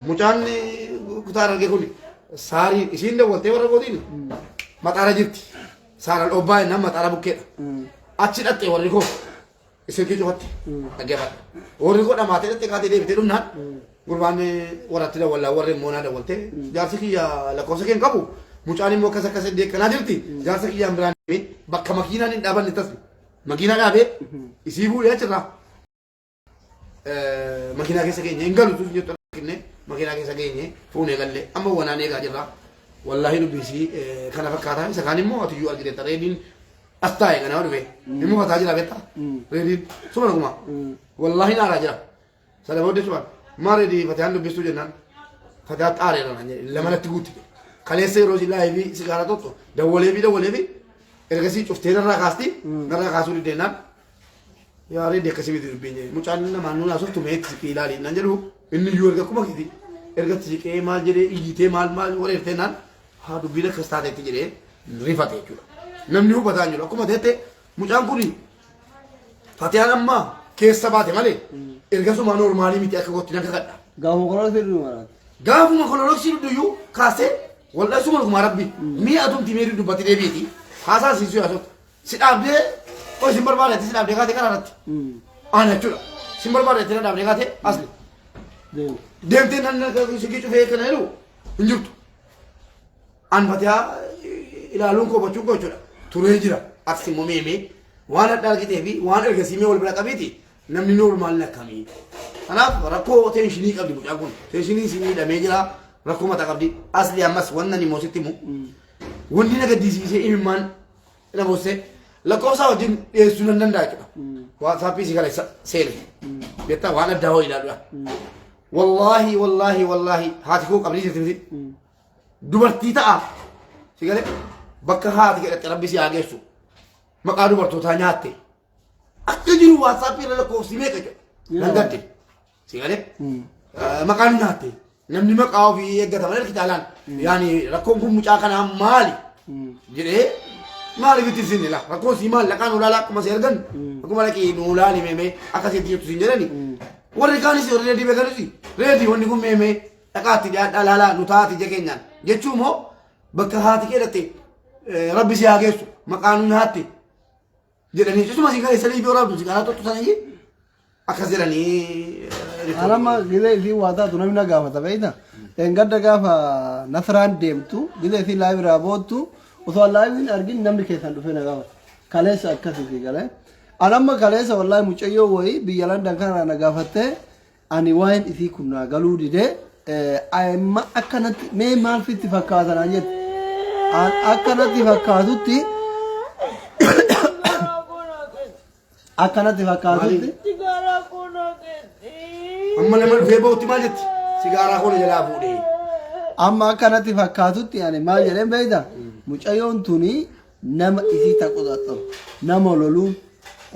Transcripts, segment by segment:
Mucaan kutaa argee kun saarii isiin dawwaltee warra gootiin maxaara jirti. Saaraan obbaa jennaan maxaara bukkeedha. Achi dhaxxee warri koo silkii cufatte dhaggeeffadha. Warri koo dhamaatee dhaxxee kaatee deebitee dhumnaan gurbaan warratti dawwallaa warri immoo naa dawwaltee jaarsi kiyya lakkoofsa kee hin qabu mucaan immoo akkas akkas deekkanaa jirti jaarsa kiyyaan biraan deemee bakka makiinaan hin dhaabanne tasni makiinaa dhaabee isii fuudhee achirraa makiinaa keessa geenye hin galu tun jettu arginne makiinaa keessa geenye fuunee galle amma wanaan eegaa jirra wallaahi dubbiisii kana fakkaata isa kaan immoo atiyyuu argiteetta reediin as taa'e ganama dhufe hin mufataa jira beektaa reediin suma dhuguma wallaahi naaraa jira sana booddee suma maa reedii fatiyaan dubbistuu jennaan fatiyaa xaareera naan jedhe lamanatti guutte kaleessa yeroo si laayivii sigaaraa tokko dawwalee fi dawwalee fi ergasii cuftee narraa kaasti narraa kaasuu diddeenaan Yaa reedi akkasii miti dubbiin jedhe. Mucaan namaan nuun haasoftu mee itti siqii ilaali naan jedhu inni iyyuu erga akkuma keeti erga itti siqee maal jedhee iyyitee maal maal wareertee naan haa dubbiin akkas taateetti jedhee rifate jechuudha. Namni hubataa hin jiru akkuma teette mucaan kun Fatiyaan amma keessa baate malee erga sumaa noormaalii miti akka gootti nan kakadha. Gaafuma kololsii dhudhu maraati. Gaafuma kololoksii dhudhuyyuu kaasee wal'ansuma dhugumaa rabbi mi'a atumti mee dubbatti deebiiti haasaa siisuu yaasota. Si dhaabdee qoy sin barbaada itti si dhaabdee kaatee karaa irratti. Ana jechuudha. Sin barbaada itti na dhaabdee kaatee asli. Deemu. Deemtee nan sigii cufee kana jedhu hin jirtu. An fatiyaa ilaaluun koo gochuun koo jechuudha. Turee jira. Ati immoo meemee waan adda argitee fi waan ergasii mee wal bira qabiiti namni noormaalni akkamii. Kanaaf rakkoo teenshinii qabdi mucaan kun. Teenshinii si miidhamee jira. Rakkoo mataa qabdi. Asli ammas wannan immoo sitti himu. Wanni na gaddisiisee imimmaan na boossee lakkoofsa wajjin dhiyeessuu nan danda'a jechuudha. Waatsaappii si kaleessa seene. Beektaa waan addaa hoo ilaaluudha. Wallaahi wallaahi wallaahi haati koo qabrii jirti miti. Dubartii ta'a. Si galee bakka haati jedhatte rabbi si haa geessu. Maqaa dubartootaa nyaatte. Akka jiru waatsaappii irra lakkoofsi meeqa jedha. Nan gadde. Si galee maqaan nyaatte. Namni maqaa ofii eeggata malee kitaalaan. Yaani rakkoon kun mucaa kanaa maali? Jedhee maaliif itti sinne laa rakkoon sii maali laqaa nuu laalaa akkuma si argan akkuma dhaqii nuu laali meemee akkasitti jirtu siin jedhani. Warri kaanis warri reedii beekanis reedii wanni kun meemee dhaqaatti dhiyaadhaa laalaa nu taati ija keenyaan jechuu immoo bakka haati kee dhatte rabbi si haa geessu maqaa nu nyaatte jedhanii isuma si kaleessa liibii waraabdu si karaa tuttu sanii akkas jedhanii. Anamma gilee isii waa taatu namni na gaafata beekta. Engadda gaafa Nasraan deemtu gilee isii laayiv irraa boottu osoo laayiv hin argin namni keessan dhufee na gaafata. Kaleessa akkasii si galee. Anamma kaleessa wallaahi mucayyoo wayii biyya Landan kanarraa na gaafattee ani waa'een isii kun naa galuu didee amma akkanatti mee maal sitti fakkaata naan jette. An akkanatti fakkaatutti akkanatti fakkaatutti Sigaaraa koo naa kenni. Amma nama dhufee ba'utti maal jetti? Sigaaraa koo na jalaa fuudhee. Amma akkanatti fakkaatutti ani maal jedheen beekta mucayyoon tuni nama isii taqoxaxaru nama loluun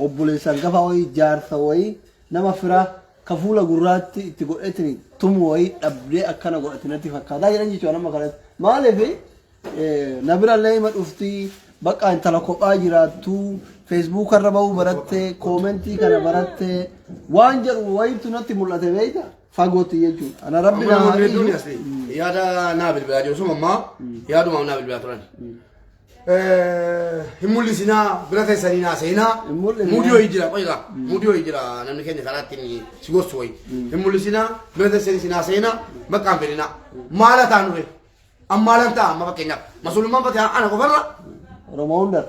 obboleessa hangafa wayii jaarsa wayii nama firaa ka fuula gurraatti itti godhetini tumu wayii dhabdee akkana godhati natti fakkaataa jedhan jechuudha nama kanatti maaliif na birallee hima dhufti bakka intala kophaa jiraattu feesbuuka irra bahuu baratte koomentii kana baratte waan jedhu wayiitu natti mul'ate beekta fagootti jechuudha ana rabbi Amma na haa namoonni hedduun dhiisu. asli yaada naa bilbilaa jiru suma ammaa yaaduma naa bilbilaa turan. Hin mul'isinaa bira teessanii naa seenaa Hin mul'isne. muudii wayii jira qoyga muudii wayii jira namni keenya karaa ittiin si gorsu wayii. Hin mul'isinaa bira teessanii sinaa seenaa bakka hin fedhinaa maala taa nure ammaalan ta'a amma fakkeenyaaf masuulummaan fatee ana qofarra Oromoo hundarra.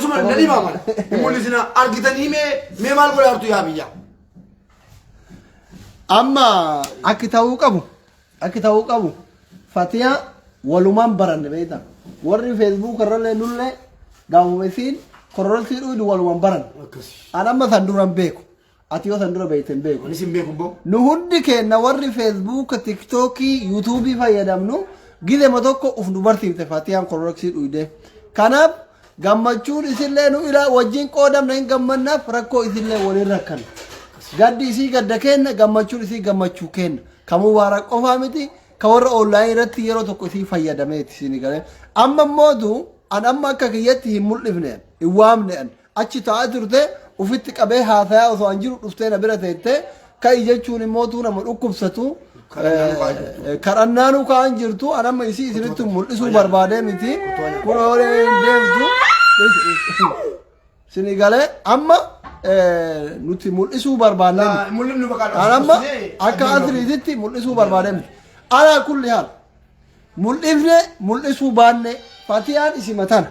Suma na dhibaa mala. Hin mul'isinaa argitanii mee mee maal godhaa jirtu yaa biyya. Amma akki ta'uu qabu akki ta'uu qabu fatiyaa walumaan baranne beekta warri feesbuuk irrallee nullee gaafuma isiin kororolsii dhuydu walumaan baranne. Akkasi. An amma san dura hin beeku. Ati yoo san dura beekte hin beeku. Anis hin beeku boo. Nu hundi keenna warri feesbuuka, tiktookii, yuutuubii fayyadamnu gizema tokko uf nu barsiifte fatiyaan kororoksii dhuyde. Kanaaf Gammachuun isillee nu ilaa wajjin qoodamna hin gammannaaf rakkoo isillee waliin rakkanna. Gaddi isii gadda keenna gammachuun isii gammachuu keenna. Ka mubaarak qofaa miti ka warra onlaayinii irratti yeroo tokko isii fayyadameeti isin galee. Amma mootu an amma akka kiyyatti hin mul'ifne hin waamne an achi taa'aa turte ufitti qabee haasayaa osoo an jiru dhuftee na bira teettee ka'i jechuun immootuu nama dhukkubsatu. Kadhannaanuu ka'an jirtu anamma isii isinitti mul'isuu barbaadee miti. Kun horii hin deemtu. Isinii galee amma nuti mul'isuu barbaannee miti. Mul'innu bakka Anamma akka asliititti mul'isuu barbaadee miti. Alaa kulli haal mul'ifne mul'isuu baanne fatiyaan isima tana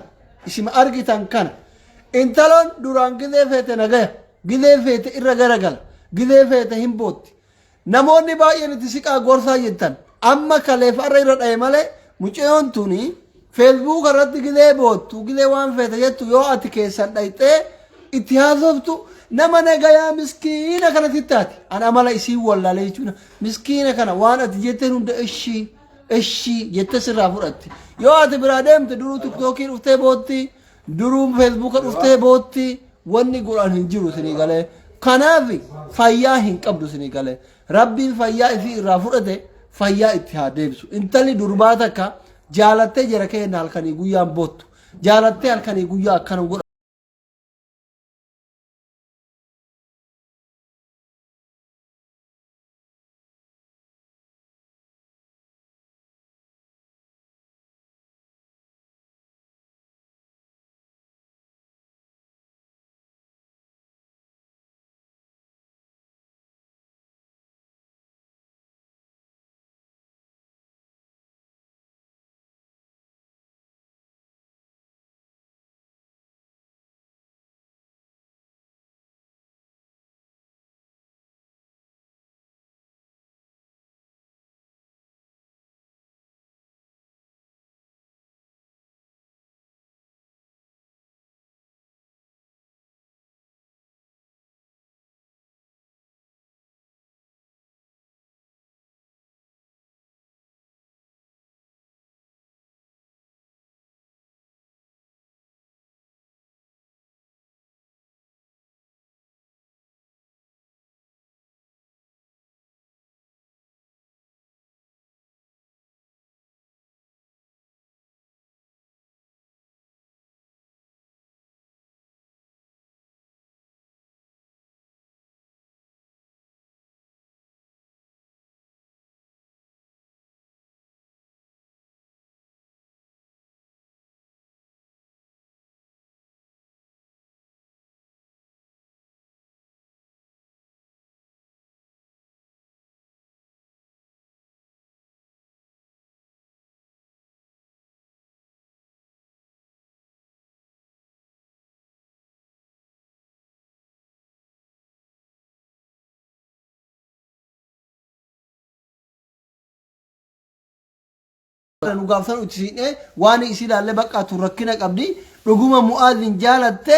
isima argitan kana intaloon duraan gizee feete nagaya gizee feete irra garagala gizee feete hin bootti. Namoonni baay'een itti siqaa gorsaa jettan amma kaleef har'a irra dha'e malee mucayoon tuni feesbuuka irratti gizee boottu gizee waan feete jettu yoo ati keessan dhayxee itti haasoftu nama nagayaa miskiina kana sitti taati. An amala isii wallaalee jechuudha. Miskiina kana waan ati jetteen hunda ishii ishii jettee sirraa fudhatti. Yoo ati biraa deemte duruu tiktookii dhuftee bootti. Duruu feesbuuka dhuftee bootti wanni godhan hin jiru isinii galee. Kanaaf fayyaa hin qabdu isinii galee. Rabbiin fayyaa isii irraa fudhate fayyaa itti haa deebisu. Intalli durbaa takka jaalattee jara keenya halkanii guyyaan boottu. Jaalattee halkanii guyyaa akkana godha. Nu gaafsan itti siidhee waan isii ilaalle bakka tun rakkina qabdi dhuguma mu'aazin jaalatte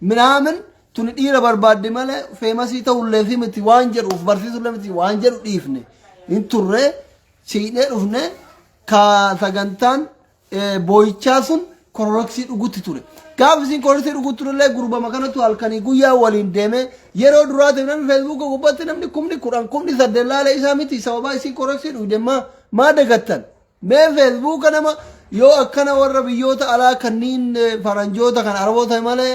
minaamin tuni dhiira barbaadde malee feemasii ta'ullee fi miti waan jedhuuf barsiisullee miti waan jedhu dhiifne hin turre siidhee dhufne ka sagantaan booyichaa sun kororoksii dhugutti ture. Gaaf isin kororoksii dhugutti turellee gurbama kanatu halkanii guyyaa waliin deemee yeroo duraatiif namni feesbuuka gubbaatti namni kumni 10 kumni 8 laala isaa miti sababaa isin kororoksii dhugde maa dagattan. Mee feesbuuka nama yoo akkana warra biyyoota alaa kanniin faranjoota kan araboota malee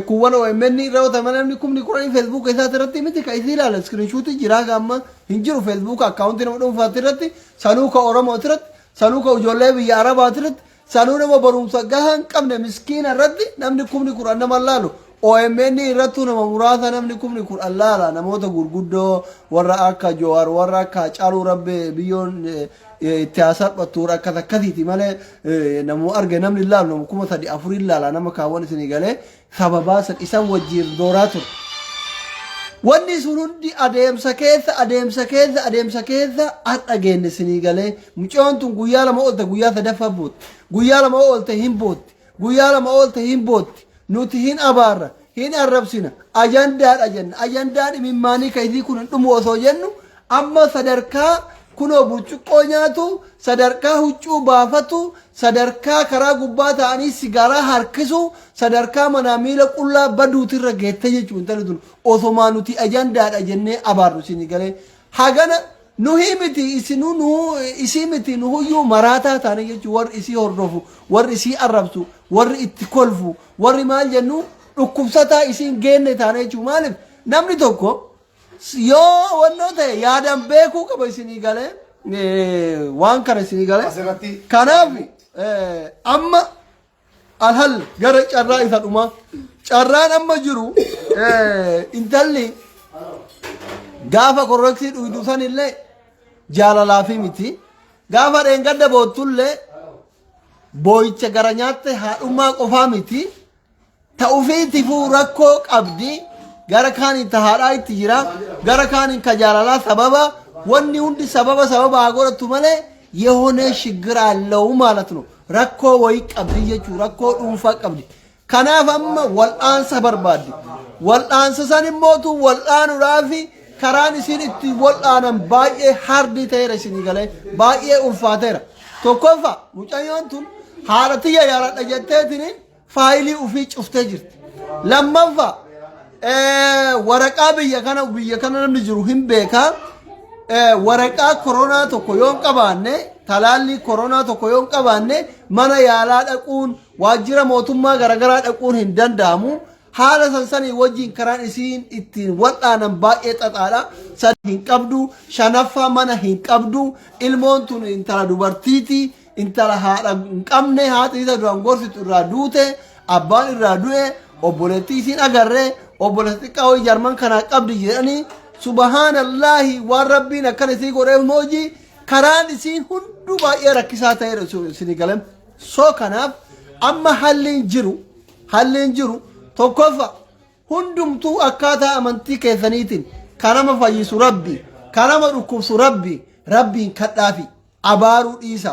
kuuwwan OMN irra yoo ta'e malee namni kumni 10 feesbuuka isaati irratti miti ka isii ilaala iskiriinshuutii jiraa gaamma hin jiru feesbuuka akkaawuntii nama dhuunfaatti irratti sanuu ka Oromooti irratti Sanuu ka ijoollee biyya Arabaati irratti, sanuu nama barumsa gahaa hin qabne miskiina irratti namni kumni 10 nama hin laalu. OMN irrattuu nama muraasa namni kumni 10 laala. Namoota gurguddoo warra akka Jowaar, warra akka Hacaaluu Rabbi biyyoon itti haa salphattu warra akkas akkasiiti malee namuma arge namni hin laalu nama 3000 afurii laala nama kaawwan isinii galee sababaa san isan wajjiin dooraa ture. Wanni sun hundi adeemsa keessa adeemsa keessa adeemsa keessa har'a geenne sinii galee mucayoon tun guyyaa 2 oolte guyyaa sadaffaa bootti guyyaa 2 oolte hin bootti guyyaa 2 oolte hin bootti nuti hin abaarra hin arrabsina ajandaadha jenna ajandaan imimmaanii ka isii kun hin dhumu osoo jennu Amma sadarkaa kunoo burcuqqoo nyaatu, sadarkaa huccuu baafatu, sadarkaa karaa gubbaa taa'anii sigaaraa harkisu, sadarkaa manaa miila qullaa baduutirra geette jechuun intalli tun osomaa nuti ajandaadha jennee abaarru isinii galee. Hagana nuhii miti isinuu nu isii miti nuhuyyuu maraataa taane jechuun warri isii hordofu, warri isii arrabsu, warri itti kolfu, warri maal jennu dhukkubsataa isiin geenne taane jechuun maaliif namni tokko yoo wannoo ta'e yaadaan beekuu qaba isinii galee. Waan kana isinii galee. Asirratti Kanaaf amma alhal gara carraa isa dhumaa. Carraan amma jiru intalli gaafa korroksii dhuydu sanillee jaalalaafi miti. Gaafa dheengadda boottullee boo'icha gara nyaatte haadhummaa qofaa miti. Ta ufiitifuu rakkoo qabdi. Gara kaaniin ta haadhaa itti jira. Gara kaaniin ka jaalalaa sababa. Wanni hundi sababa sababa haa godhattu malee የሆነ ችግር አለው ማለት ነው. Rakkoo wayii qabdi jechuu rakkoo dhuunfaa qabdi. Kanaaf amma wal'aansa barbaaddi. Wal'aansa san immootu wal'aanuudhaafi karaan isin itti wal'aanan baay'ee hard ta'eera isinii galee baay'ee ulfaateera. Tokkoffaa mucayyoon tun haadha tiyya yaaladha jetteetiniin faayilii ufii cuftee jirti. Lammaffaa waraqaa biyya kana namni jiru hin beekaa. Waraqaa koronaa tokko yoo hin qabaanne, talaallii koronaa tokko yoo hin qabaanne, mana yaalaa dhaquun, waajjira mootummaa garaagaraa dhaquun hin danda'amu. Haala sansanii wajjin karaan isiin ittiin wal'aanan baay'ee xaxaadha. Sadi hin qabdu, shanaffaa mana hin qabdu, ilmoon tun intala dubartiiti, intala haadha hin qabne, haati isa duraan gorsitu irraa duute, abbaan irraa du'e, obboleettii isiin agarree, obboleettii xiqqaa wayii Jarman kanaa qabdi jedhanii. Subhaanallaahi, waan Rabbiin akkana isii godheef moojii karaan isiin hunduu baay'ee rakkisaa ta'eera isinii galan. So kanaaf amma halliin jiru tokkoffa hundumtuu akkaataa amantii keessaniitiin kan nama fayyisu Rabbi, kan nama dhukkubsu Rabbi, Rabbiin kadhaafi abaaruu dhiisa.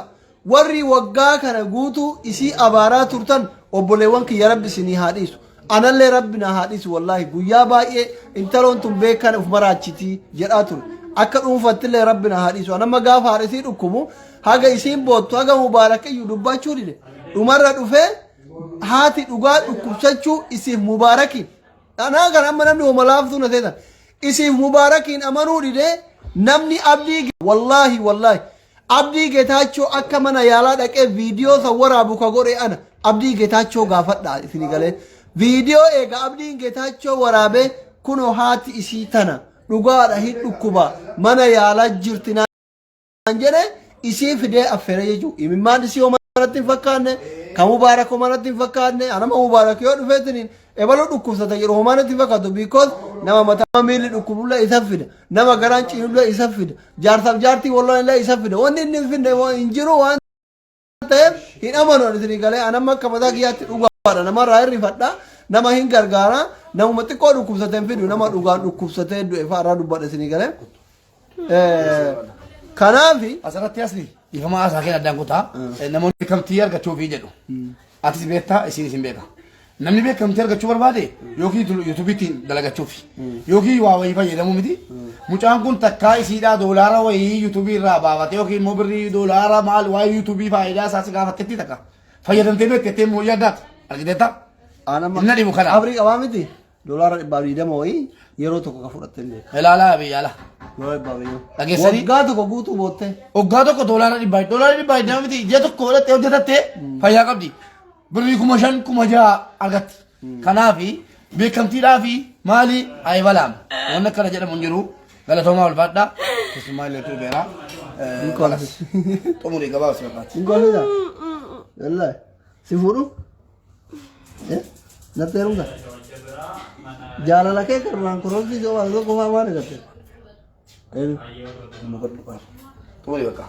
Warri waggaa kana guutuu isii abaaraa turtan, obboleewwan kiyya, Rabbi isinii haa dhiisu, anallee Rabbi na haa dhiisu. Wallaahi guyyaa baay'ee intaloon tun beekan uf maraachitii jedhaa ture. Akka dhuunfattillee Rabbi na haa dhiisu. Anamma gaafa haadha isii dhukkubu, haga isiin boottu, haga Mubaarakiyyuu dubbachuu dide, dhumarra dhufee haati dhugaa dhukkubsachuu isiif Mubaarakiin anaa kan amma namni homa laaftuu na seetan isiif Mubaarakiin amanuu dide. Namni Abdii, wallaahi wallaahi, Abdii Getaachoo akka mana yaalaa dhaqee viidiyoo san waraabu ka godhe ana. Abdii Getaachoo gaafadha isinii galee. Viidiyoo eega Abdiin Getaachoo waraabee, kunoo haati isii tana dhugaadha hin dhukkuba mana yaalaa jirti naan jedhe, isii fidee affeere jechuudha. Imimmaan isii homanatti hin fakkaanne, ka Mubaarak homanatti hin fakkaanne. Anama Mubaarak yoo dhufeetiniin ebaluu dhukkubsata jedhu homanatti hin fakkaatu, because nama mataa miilli dhukkubullee isa fida, nama garaan ciinullee isa fida, jaarsaaf jaartii walloon isa fida. Wanni inni hin fidne hin jiru waan ta'eef hin amanu ani isinii galee. Anamma akka mataa kiyyaatti dhugaadha namarraa hirrifadha, nama hin gargaara, namuma xiqqoo dhukkubsatee hin fidu, nama dhugaan dhukkubsatee du'e fa'aa irraa dubbadha isinii galee. Kanaafi Asirratti asli dhiifama haasaa kee addaan kutaa. Namoonni beekamtii argachuufii jedhu. Atis beektaa, isiin isin beeka. Namni beekamtii argachuu barbaade yookiin yuutuubiitiin dalagachuufi yookiin waa wayii fayyadamuu miti. Mucaan kun takkaa isiidhaa doolaara wayii yuutuubii irraa baafatee yookiin immoo birrii doolaara maal waa'ee yuutuubii faayidaa isaa si gaafattetti takka fayyadamtee beektettee immoo yaaddaata. Argiteetta? Anamma Inni dhibu kana. Abrii qabaa miti, $120 wayii yeroo tokko ka fudhatte hin beeka. Ilaalaa biyya ala. $120. Dhageessanii? Waggaa tokko guutuu boottee. Waggaa tokko $120 miti, ji'a tokko godhattee hojjetattee fayyaa qabdi. Birrii 5,000 6,000 argatti. Kanaafi beekamtiidhaa fi maali ayi balaam. Wanni akkana jedhamu hin jiru. Galatoomaa, ulfaadhaa. Keessumaa illee tuubeera. Hin kolfis. Xumurii gabaabsi barbaachisa. Hin kolfisa? Wallaahi. Si fuudhu? Eh? Natti heerumta? Jaalala kee karraan koromsii yoo waan tokko fa'aa waan egatte. Xumurii bakka.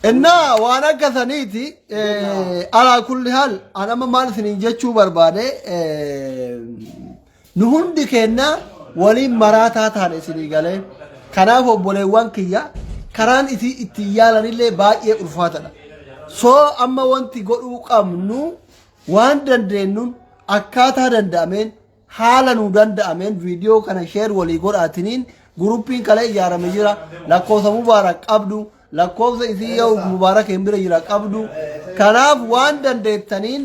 Innaa waan akka saniiti. Alaa kulli haal an amma maal isiniin jechuu barbaade, nu hundi keenya waliin maraataa taane isinii galee. Kanaaf obboleewwan kiyya, karaan isii ittiin yaalanillee baay'ee ulfaatadha. So amma wanti godhuu qabnu waan dandeenyuun, akkaataa danda'ameen, haala nu danda'ameen viidiyoo kana share walii godhaatiniin guruppiin kalee ijaarame jira, lakkoofsa Mubaarak qabdu, lakkoofsa isii yoo Mubaarak hin bira jira qabdu. Kanaaf waan dandeettaniin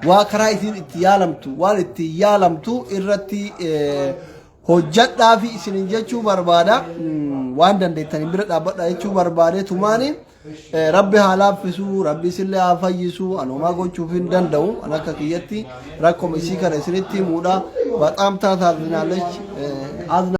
waa karaa isiin itti yaalamtu, waan itti yaalamtu irratti hojjadhaa fi isinin jechuu barbaada. Waan dandeettaniin bira dhaabbadha jechuu barbaade tumaani. Rabbi haa laaffisu, Rabbi isillee haa fayyisu. Anumaa gochuuf hin danda'u. An akka kiyyatti rakkoma isii kana isinitti himuudha. በጣም ታሳዝናለች።